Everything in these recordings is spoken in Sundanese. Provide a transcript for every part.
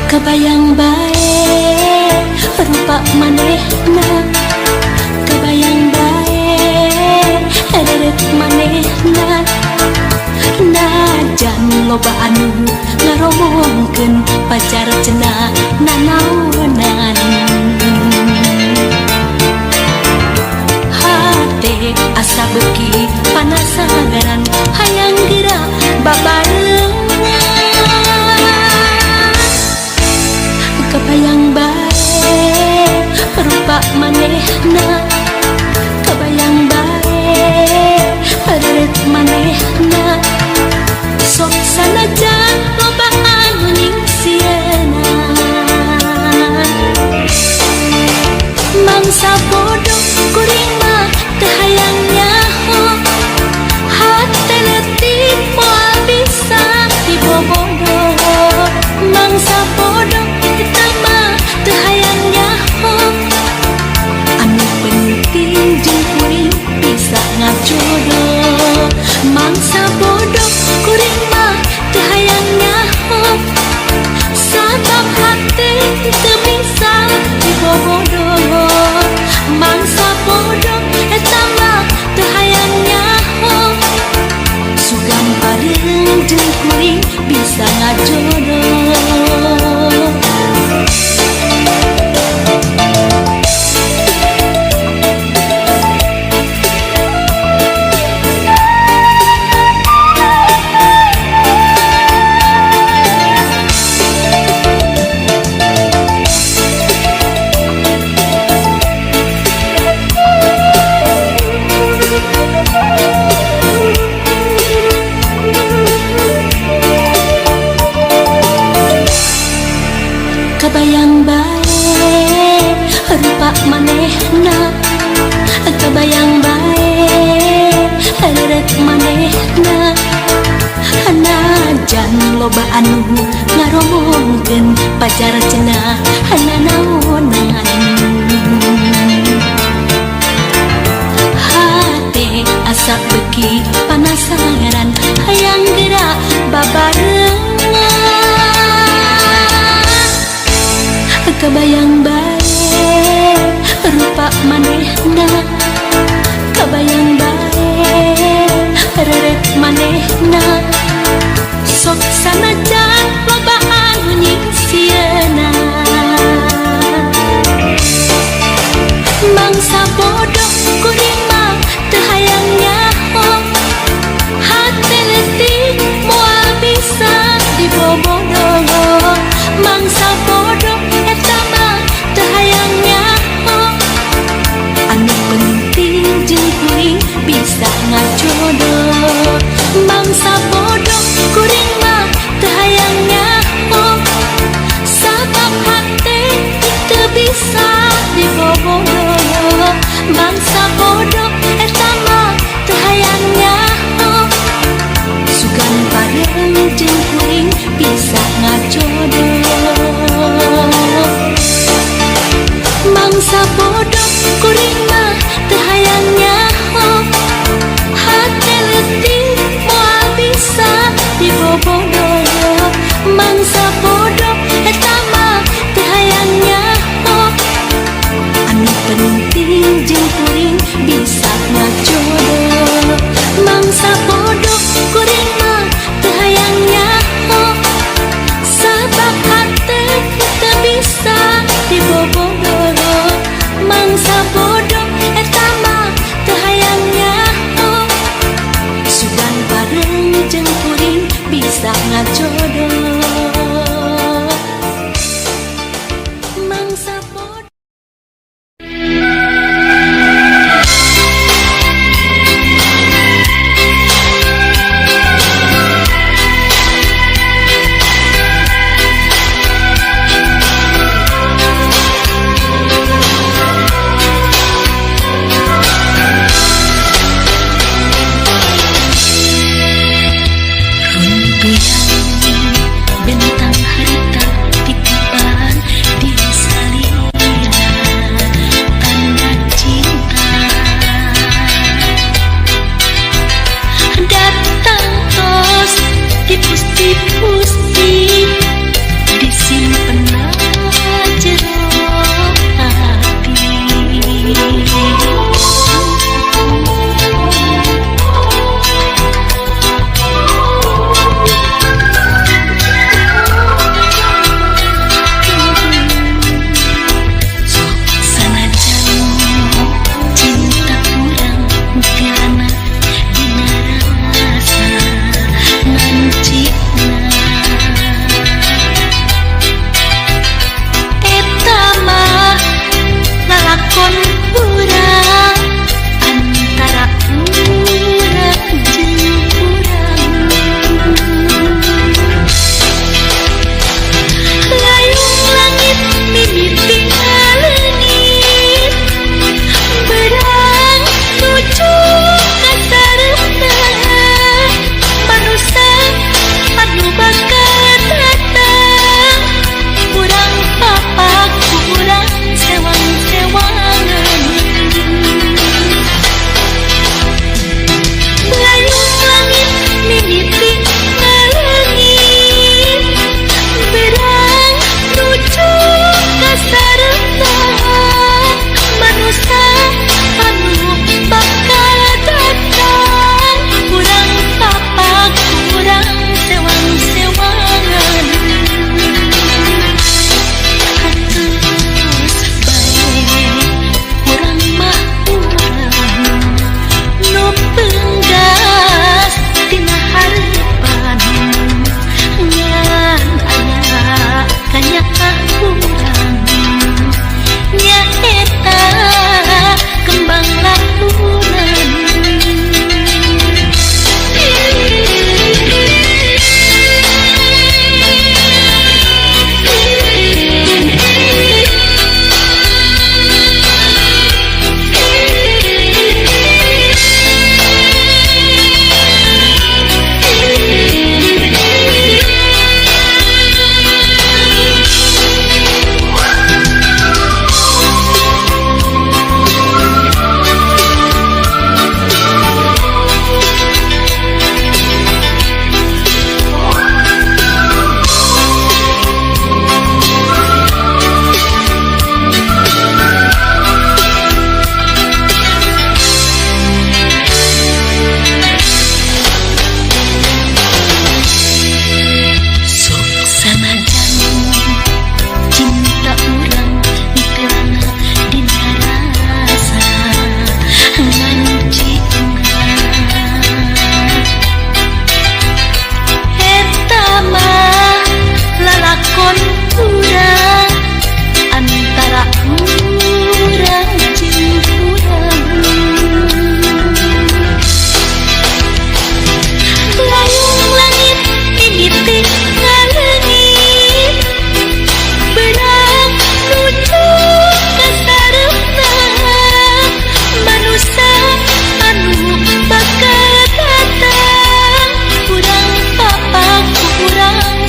Kabayang bae rupa manehna, kabayang bae reret manehna. Najan loba anu ngaromongkeun pacar cenah nanaonan. Hate asa beuki panasagaran hayang geura babarengan. Kabayang bae rupa manehna, kabayang bae reret manehna. Sok sanajan loba anu nyingsieunan. Mangsa bodoh kuring mah teu hayang nyaho, hate leutik moal bisa dibobodo. Mangsa bodoh eta mah teu hayang nyaho, anu penting jeung kuring bisa ngajodoh. Mangsa bodoh kuring mah teu hayang nyaho, sabab hate teu bisa dibobodo. Mangsa bodoh eta mah teu hayang nyaho, sugan bareng jeung kuring bisa ngajodoh. Kabayang bae rupa manehna, kabayang bae reret manehna. Najan loba anu ngaromongkeun pacar cenah nanaonan. Hate asa beuki panasaran hayang geura babarengan. Kabayang bae rupa manehna, kabayang bae reret manehna. Sok sanajan loba anu nyingsieunan. Mangsa bodoh kuring mah teu hayang nyaho, hate leutik moal bisa dibobodo. Mangsa bodoh eta mah teu hayang nyaho, anu penting jeung kuring bisa ngajodoh. Mangsa bodoh kuring mah teu hayang nyaho, sabab hate teu bisa dibobodo. Mangsa bodoh eta mah teu hayang nyaho, sugan bareng jeung kuring bisa ngajodoh. Mangsa bodoh kuring mah teu hayang nyaho, hate leutik moal bisa dibobodo. Mangsa bodoh eta mah teu hayang nyaho, anu penting jeung kuring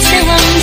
Sewang.